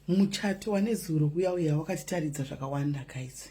Muchato wanezuro uya uya wakatitaridza zvakawanda, guys.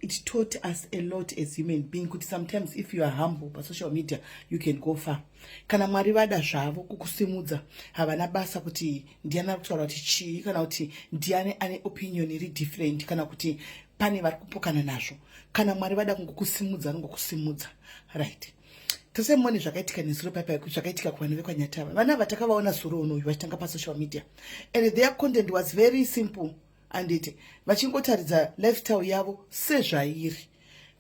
It taught us a lot as human being kuti sometimes if you are humble pasocial media, you can go far. Kana Mwari vada zvavo kukusimudza, havana basa kuti ndiani ari kutaura kuti chii, kana kuti ndiani ane opinion iri different, kana kuti pane vari kupokana nazvo. Kana Mwari vada kungokusimudza, anongokusimudza, right? Tose mone zvakaitika nezuro paipai, zvakaitika kuvanhu vekwaNyatava. Vana ava takavaona zuro unoyu vachitanga pasocial media, and their content was very simple, anditi? Vachingotaridza lifestyle yavo sezvairi,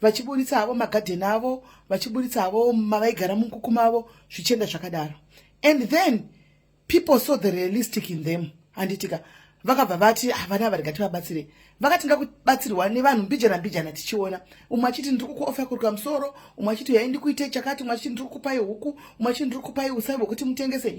vachiburitsa havo magadheni avo, vachiburitsa havo mavaigara munkuku mavo, zvichienda zvakadaro. And then people saw the realistic in them, handitika? Vakabva vati, "Ah, vana ava rega tivabatsire." Vakatinga kubatsirwa nevanhu mbijana mbijana, tichiona umwe achiti, "Ndiri kukuofa kuruka musoro," umwe achiti, "Yai, ndikuite chakati," umwe achiti, "Ndiri kukupai huku," umwe achiti, "Ndiri kukupai usai hwekuti mutengese."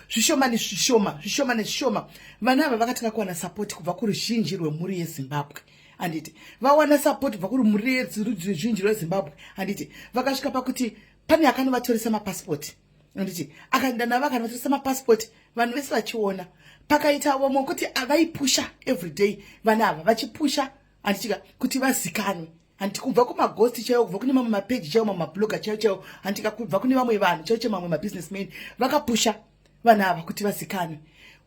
Zvishoma nezvishoma, zvishoma nezvishoma, vana ava vakatinga kuwana support kubva kuruzhinji rwemhuri yeZimbabwe, handiti? Vawana support kubva kurumhuri ruzhinji rweZimbabwe, handiti? Vakasvika pakuti pane akanovatoresa mapasipoti, handiti? Akaenda navo, akanovatoresa mapasipoti, vanhu vese vachiona. Pakaita vamwe kuti vaipusha everyday, vana ava vachipusha, handitika, kuti vazikanwe, handiti? Kubva kumagosti chaiwo, kubva kune mamwe mapeji chaiwo, mamwe mabloga chaiwo chaiwo, handitika? Kubva kune vamwe vanhu chaivo chaivo, mamwe mabusinessmen, vakapusha vanhu ava kuti vazikanwe.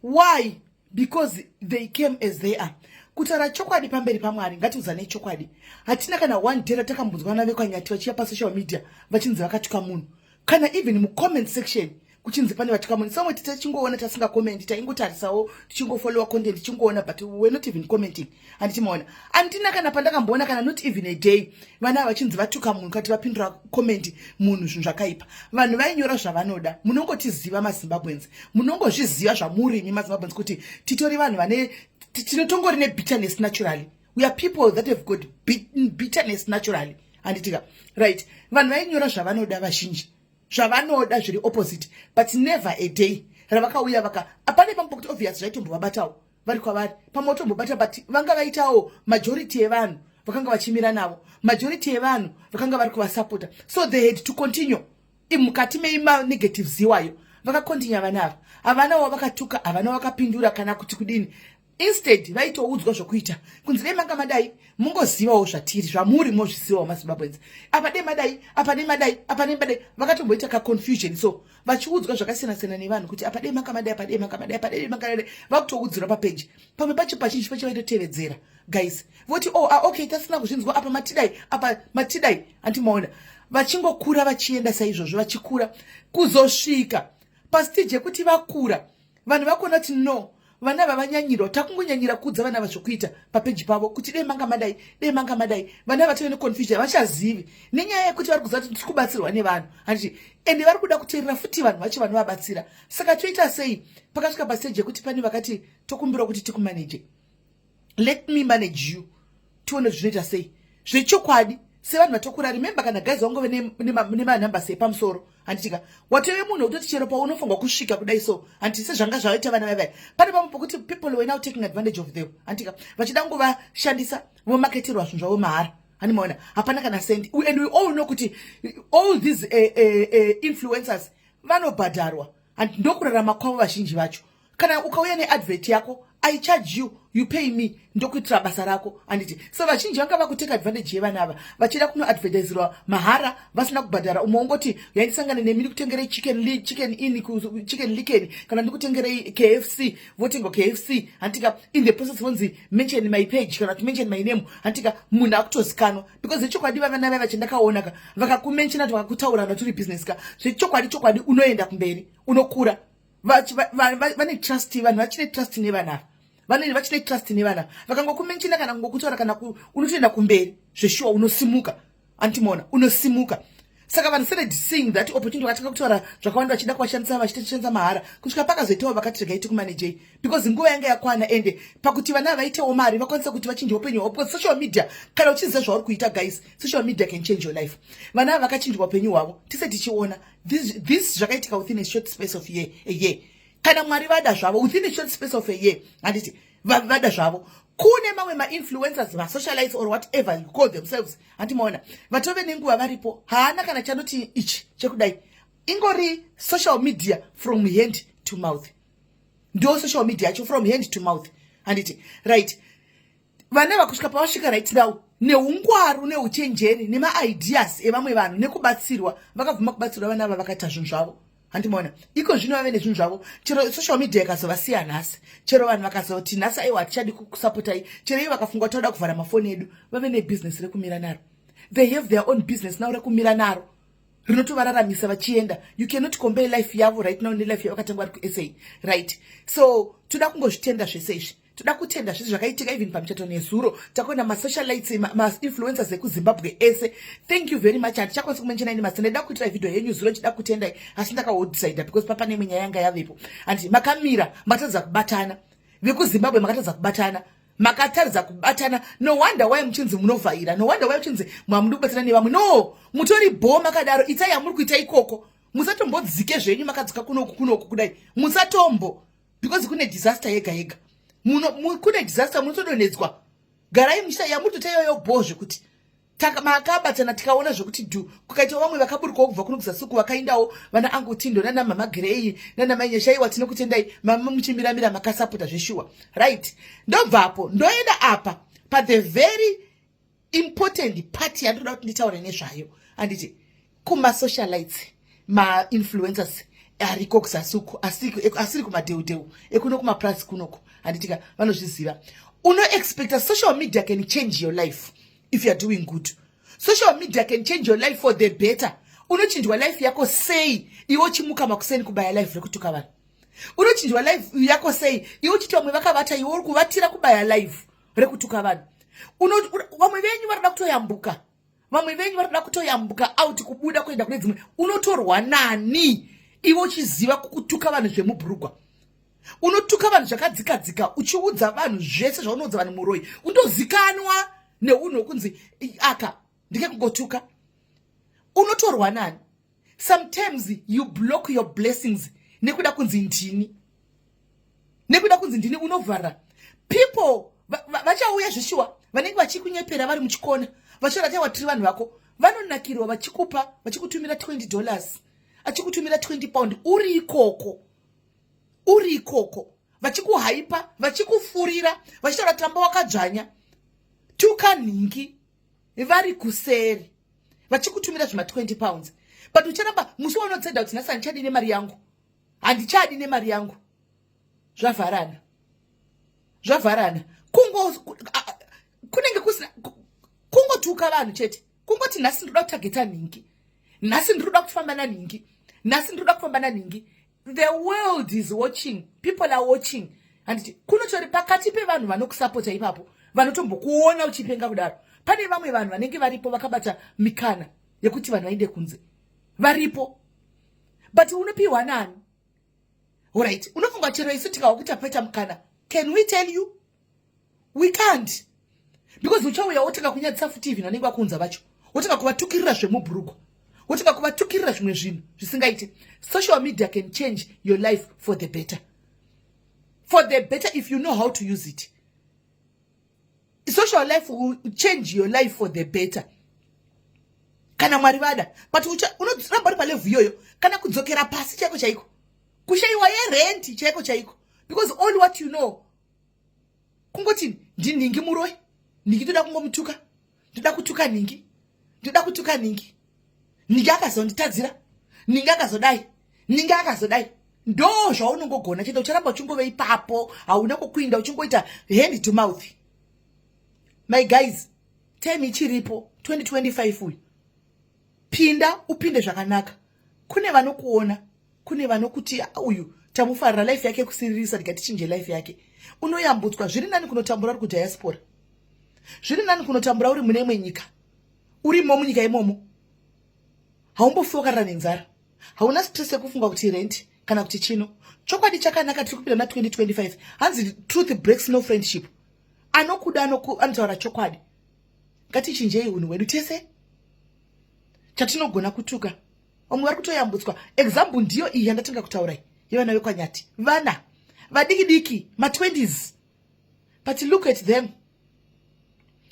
Why? Because they came as they are. Kutaura chokwadi pamberi paMwari, ngatiudzanei chokwadi, hatina kana one day ratakambunzwa vana vekwaNyati vachiya pasocial media vachinzi vakatuka munhu, kana even mucomment section kuchinzi pane vatuka munhu. Samwe tichingoona tasingakomendi, taingotarisawo, tichingofollowa content, tichingoona, but we're not even commenting, handiti maona? Handina kana pandakamboona, kana not even a day, vana vachinzi vatuka munhu, kati vapindura comment munhu zvinhu zvakaipa. Vanhu vainyora zvavanoda. Munongotiziva maZimbabweans, munongozviziva zvamurimi maZimbabweans kuti titori vanhu vane tinotongori nebitterness naturally. We are people that have got bitterness naturally, handitika? Right, vanhu vainyora zvavanoda vazhinji, zvavanoda zviri opposite, but never a day ravakauya vaka apane pamwe pokuti obvious zvaitombovabatao vari kwavari, pamwe vatombobata, but vanga vaitawo majority yevanhu vakanga vachimira navo, majority yevanhu vakanga vari kuvasapota, so they had to continue mukati meimanegatives iwayo. Vakakontinya vana ava, havana wavakatuka, havana vakapindura kana kuti kudini. Instead vaitoudzwa zvokuita, kunzi dei manga madai, mungozivawo zvatiri, zvamuri mozvizivawo maZimbabweans, apa dei madai, apa dei madai, apa dei madai. Vakatomboita kaconfusion, so vachiudzwa zvakasiyana-siyana nevanhu kuti apa dei manga madai, apa dei manga madai, apa dei manga madai. Vakutoudzirwa papeji pamwe pacho, pazhinji pacho vaitotevedzera, guys, voti, "Oh, ah, okay, tasina kuzvinzwa, apa matidai, apa matidai." Handimaona vachingokura, vachienda saizvozvo, vachikura kuzosvika pastage yekuti vakura, vanhu vakuona kuti no, vana ava vanyanyirwa, takungonyanyira kuudza vana ava zvokuita papeji pavo kuti dei manga madai, dei manga madai. Vana vatove neconfusion, vachazivi nenyaya yekuti vari kuziva kuti tiri kubatsirwa nevanhu, handiti? Ende vari kuda kuteerera futi vanhu vacho vanovabatsira. Saka toita sei? Pakasvika pastage yekuti pane vakati, "Tokumbira kuti tikumanage, let me manage you, tione zvinoita sei." Zvechokwadi, sevanhu vatokura, remember, kana guys wangove nemanumbers epamusoro, handitika? Watove munhu wekutoti chero paunofanirwa kusvika kudai, so handiti sezvanga zvavaita vana vaivai, pane pamwe pokuti people were now taking advantage of them, handitika? Vachida kungovashandisa, vomaketerwa zvinhu zvavo mahara, handimaona? Hapana kana sendi. And we all know kuti all these influencers vanobhadharwa, ndokurarama kwavo vazhinji vacho. Kana ukauya neadvert yako, I charge you, you pay me, ndokuitira basa rako, handiti? So vazhinji vanga vakuteka advantage yevana ava, vachida kunoadvertisirwa mahara vasina kubhadhara. Umwe ungoti, "Yaindisangane nemi, ndikutengerei Chicken Inn, Chicken Licken, kana ndikutengerei KFC." Votenga KFC, handitika? In the process vonzi, "Mention my page," kana kuti, "Mention my name," handitika? Munhu akutozikanwa, because zvechokwadi vavana vai vachendakaonaka, vakakumenshina kuti vakakutaura naturi business ka, zvechokwadi chokwadi unoenda kumberi, unokura. Vane trust, vanhu vachine trust nevana ava, vanenge vachine trust nevana. Vakangokumenshina kana kungokutaura kana unotoenda kumberi zveshuwa, unosimuka, antimona? Unosimuka. Saka vanhu started seeing that opportunity, vakatanga kutaura zvakawanda, vachida kuvashandisa, vachitoshandisa mahara, kusvika pakazoitawo vakati, "Regai tikumanejei," because nguva yanga yakwana. Ende pakuti vana vaitewo mari, vakwanisa kuti vachinje upenyu hwavo, because social media, kana uchiziva zvauri kuita, guys, social media can change your life. Vana ava vakachinjwa upenyu hwavo tise tichiona. This zvakaitika within a short space of year, a year. Kana Mwari vada zvavo, within a short space of a year, handiti? Vada zvavo, kune mamwe mainfluencers, masocialites or whatever you call themselves, handimaona? Vatove nenguva varipo, haana kana chanoti ichi chekudai, ingori social media from hand to mouth. Ndo social media yacho, from hand to mouth, handiti? Right, vana vakusvika pavasvika right now neungwaru, neuchenjeri, nemaideas evamwe vanhu, nekubatsirwa. Vakabvuma kubatsirwa vana ava, vakaita zvinhu zvavo, handimaona? Iko zvino vave nezvinhu zvavo. Chero social media ikazovasiya nhasi, chero vanhu vakazoti nhasi, "Aiwa, hatichadi kusapotai," chero ivo vakafunga kuti toda kuvhara mafoni edu, vave nebhizinesi rekumira naro. They have their own business now rekumira naro, rinotovararamisa vachienda. You cannot compare life yavo right now nelife yavakatanga vari kuSA, right? So toda kungozvitenda zvese izvi, toda kutenda zvese zvakaitika, even pamuchato nezuro. Takuona masocialites, mainfluencers ekuZimbabwe ese, thank you very much. Handichakwanisi kumentionai nemazita. Ndaida kuitirai vhidhio yenyu zuro nchida kutendai, asi ndakaodecida because papa nemwe nyaya yanga yavepo. Handi makamira, makatadza kubatana. VekuZimbabwe makatadza kubatana, makataridza kubatana. No wonder why muchinzi munovhaira, no wonder why muchinzi mwamudi kubatana nevamwe. No, mutori bho makadaro. Itai yamuri kuita ikoko, musatombodzike zvenyu makadzoka kunoku kunoku kudai, musatombo, because kune disaster yega yega. Kune disaster, munotodonhedzwa. Garai muchita yamuri kutoita iyoyo bho, zvekuti makabatana. Tikaona zvekuti dhu kukaita vamwe vakaburukawo kubva kuno kuzasuku, vakaendawo vana Angutindo nana Mama Grey nana Mainyashaiwa. Tinokutendai mama, muchimiramira makasapota zveshuwa. Right, ndobvapo ndoenda apa pathe very important part yandoda kuti nditaure nezvayo, handiti? Kumasocialites, mainfluencers ariko kuzasuku, asiri kumadheudheu ekuno kumaplus kunoko, handitika? Vanozviziva. Unoexpecta social media can change your life if you are doing good. Social media can change your life for the better. Unochinjwa life yako sei iwe uchimuka makuseni kubaya live rekutuka vanhu? Unochinjwa life yako sei iwe uchiti vamwe vakavata, iwe uri kuvatira kubaya live rekutuka vanhu? Vamwe venyu varikuda kutoyambuka, vamwe venyu varikuda kutoyambuka out, kubuda kuenda kune dzimwe. Unotorwa nani iwe uchiziva kukutuka vanhu zvemubhurugwa? Unotuka vanhu zvakadzikadzika, uchiudza vanhu zvese zvaunoudza vanhu. Muroi undozikanwa neunhu hwekunzi aka ndikekungotuka. Unotorwa nani? Sometimes you block your blessings nekuda kunzi ndini, nekuda kunzi ndini. Unovhara people vachauya zveshuwa, vanenge vachikunyepera vari muchikona, vachiora watiri vanhu vako vanonakirwa, vachikupa, vachikutumira $20, achikutumira £20 uri ikoko, uri ikoko, vachikuhaipa, vachikufurira, vachitaura, "Tamba wakadzvanya, tuka nhingi," vari kuseri vachikutumira zvima £20. But ucharamba musi waunotseda kuti, "Nhasi handichadi nemari yangu, handichadi nemari yangu," zvavharana, zvavharana. Kunenge kusina kungotuka vanhu chete, kungoti, "Nhasi ndinoda kutargeta nhingi, nhasi ndinoda kufamba nanhingi, nhasi ndinoda kufamba nanhingi." The world is watching, people are watching, handiti? Kunotori pakati pevanhu vanokusapota ipapo, vanotombokuona uchipenga kudaro, pane vamwe vanhu vanenge varipo vakabata mikana yekuti vanhu vaende kunze, varipo. But unopiwa nani? Alright, unofunga chero isu tikawa kuti apaita mukana, can we tell you? We can't, because uchauya wotanga kunyadzisa futi even vanenge vakuunza vacho, wotanga kuvatukirira zvemubhurugwa, wotanga kuvatukirira zvimwe zvinhu zvisingaiti. Social media can change your life for the better, for the better, if you know how to use it. Social life will change your life for the better kana Mwari vada. But unoramba uri palevel iyoyo kana kudzokera pasi chaiko chaiko, kushayiwa yerenti chaiko chaiko, because all what you know kungoti, "Ndinhingi muroi, nhingi ndoda kungomutuka, ndoda kutuka nhingi, ndoda kutuka nhingi, nhingi akazonditadzira, nhingi akazodai, nhingi akazodai." Ndo zvaunongogona chete. Ucharamba uchingove ipapo, hauna kukuinda, uchingoita hand to mouth. My guys, time ichiripo, 2025 uyu, pinda, upinde zvakanaka. Kune vanokuona, kune vanokuti, "Ah, uyu tamufarira, life yake kusiririsa, ndikatichinje life yake." Unoyambutswa. Zviri nani kunotambura uri kudiaspora, zviri nani kunotambura uri mune imwe nyika. Urimo munyika imomo, haumbofi wakarara nenzara, hauna stress yekufunga kuti rent kana kuti chino. Chokwadi chakanaka, tiri kupinda na2025. Hanzi, "Truth breaks no friendship." Anokuda anotaura chokwadi. Ngatichinjei unhu hwedu tese. Chatinogona kutuka, vamwe vari kutoyambutswa. Example ndiyo iyi yandatanga kutaurai yevana vekwaNyati, vana vadiki diki, ma20s, but look at them,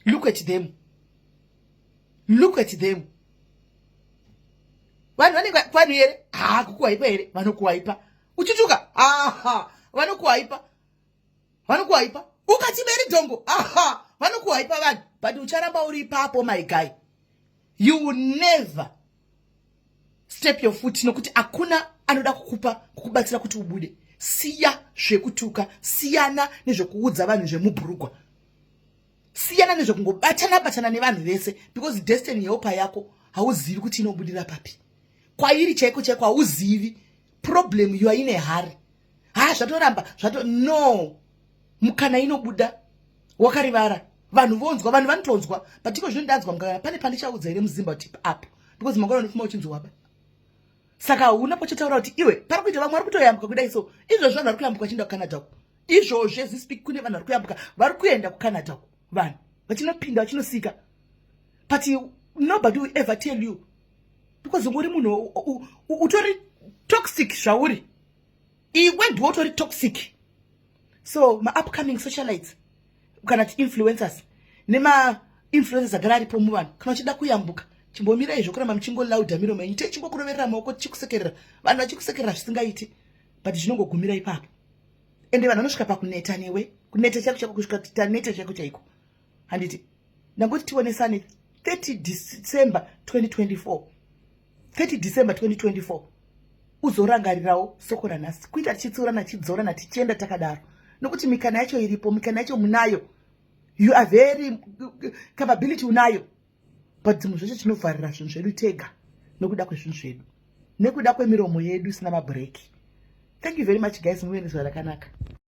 look at them, look at them. Vanhu vanenge vanhu here? Ha, kukuwaipa here? Vanokuwaipa uchituka. Aha, Vanokuhaipa, vanokuhaipa. Ukati meri dhongo, aha, vanokuhaipa vanhu, but ucharamba uri ipapo, my guy. You will never step your foot, nokuti hakuna anoda kukupa, kukubatsira kuti ubude. Siya zvekutuka, siyana nezvekuudza vanhu zvemubhurugwa, siyana nezvekungobatana batana nevanhu vese, because destiny helper yako hauzivi kuti inobudira papi, kwairi chaiko chaiko hauzivi. Problem, you are in a hurry. Ha, zvatoramba zvato no mukana inobuda wakarivara, vanhu vonzwa, vanhu vanotonzwa. But iko zvino ndanzwa mukana, pane pandichaudza here muzimba kuti apo, because mangwana unofuma uchinzi waba, saka hauna pochotaura kuti iwe pari kuita. Vamwe vari kutoyambuka kudai, so izvozvo vanhu vari kuyambuka vachienda kuCanada uko. Izvozvo as we speak, kune vanhu vari kuyambuka, vari kuenda kuCanada uko, vanhu vachinopinda, vachinosika, but nobody will ever tell you because ungori munhu utori toxic. Zvauri iwe ndiwe utori toxic. So maupcoming socialites kana kuti influencers, nemainfluencers agara aripo muvanhu, kana uchida kuyambuka, chimbomirai zvokuramba muchingolaudha miromo yenyu, techingokuroverera maoko, tichikusekerera, vanhu vachikusekerera zvisingaiti, but zvinongogumira ipapo. Ende vanhu vanosvika pakuneta newe, kuneta chaiko chaiko, kusvika taneta chaiko chaiko. Handiti ndangoti tionesane 30 December 2024, 30 December 2024. Uzorangarirawo soko ranhasi, kuita tichitsiurana, tichidzorana, tichienda takadaro, nokuti mikana yacho iripo, mikana yacho munayo. You are very capability unayo, but dzimwe zvose tinovharira zvinhu zvedu tega nokuda kwezvinhu zvedu, nekuda kwemiromo yedu isina mabhureki. Thank you very much, guys. Muve nezuva rakanaka.